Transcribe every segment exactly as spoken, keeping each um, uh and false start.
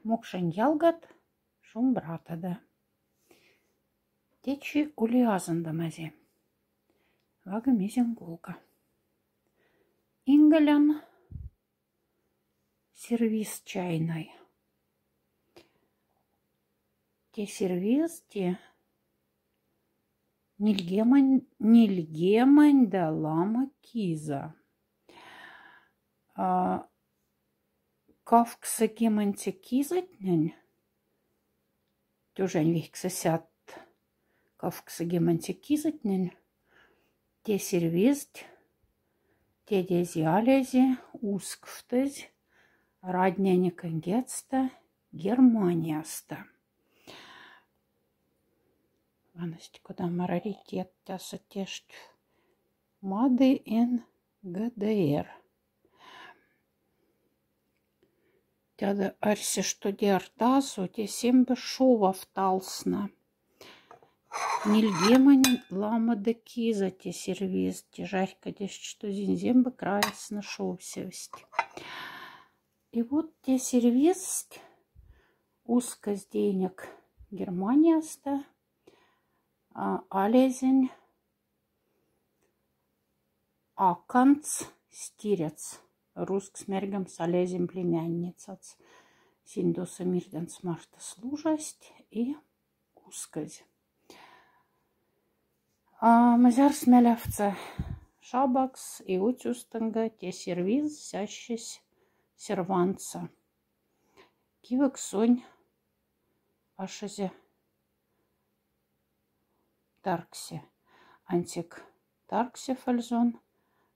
Мокшень ялгат шумбратада. Течи ули азандомази. Вага мизен гулга. Инголян сервиз чайной. Те сервиз, те нильгемонь, нильгемонь да лама киза. А, кавкса гемоньце кизотнень, тёжань вейкса сят кавкса гемоньце кизотнень, те сервизть тедези алези, ускфтозь радняниконь кецта Германияста. Ванность, кода ма раритеттяса тешть. Мады эн ГДР. Тяда арьсе, што дяртасо, те сембе шовавталсна. Нильгемонь лама да киза те сервиз, те жарькодесть, што зинзембе крайсна шовсевсть. И вот те сервизть ускозь дейнек Германияста, а, алезень аканц стирец. Рузкс мяргемс алезень племянницац. Синь досо мирденц марта служасть и ускозь. А мзярс мялявца шабакс и уцюстонга те сервиз сясьсь сервантса. Кивок сонь ашезе таргсе. Ансяк таргсе фальзон,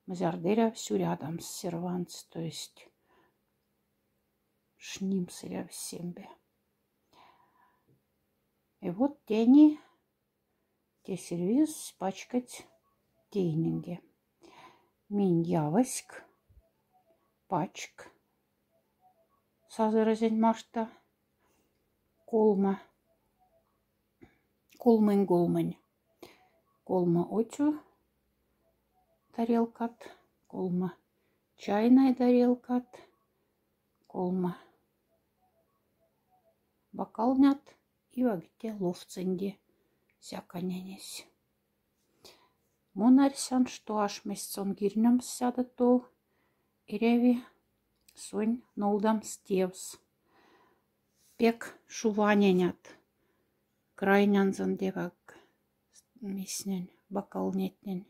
мзярдыряв сюрядамс сервантс, то есть шнимс эряв сембе. И вот тени те сервиз пачкать тейнинге. Минь яваськ пачк сазоразень марта колма, колмонь-колмонь. Колма оцю тарелкат, колма чайной тарелкат, колма бокалнят и вагите ловценди сяканенесь. Мон арьсян, што ашместь сон гирнемс сяда тол, эряви сонь нолдамс тевс. Пек шуваненят крайнянзон девак миснень, бокалнетнень.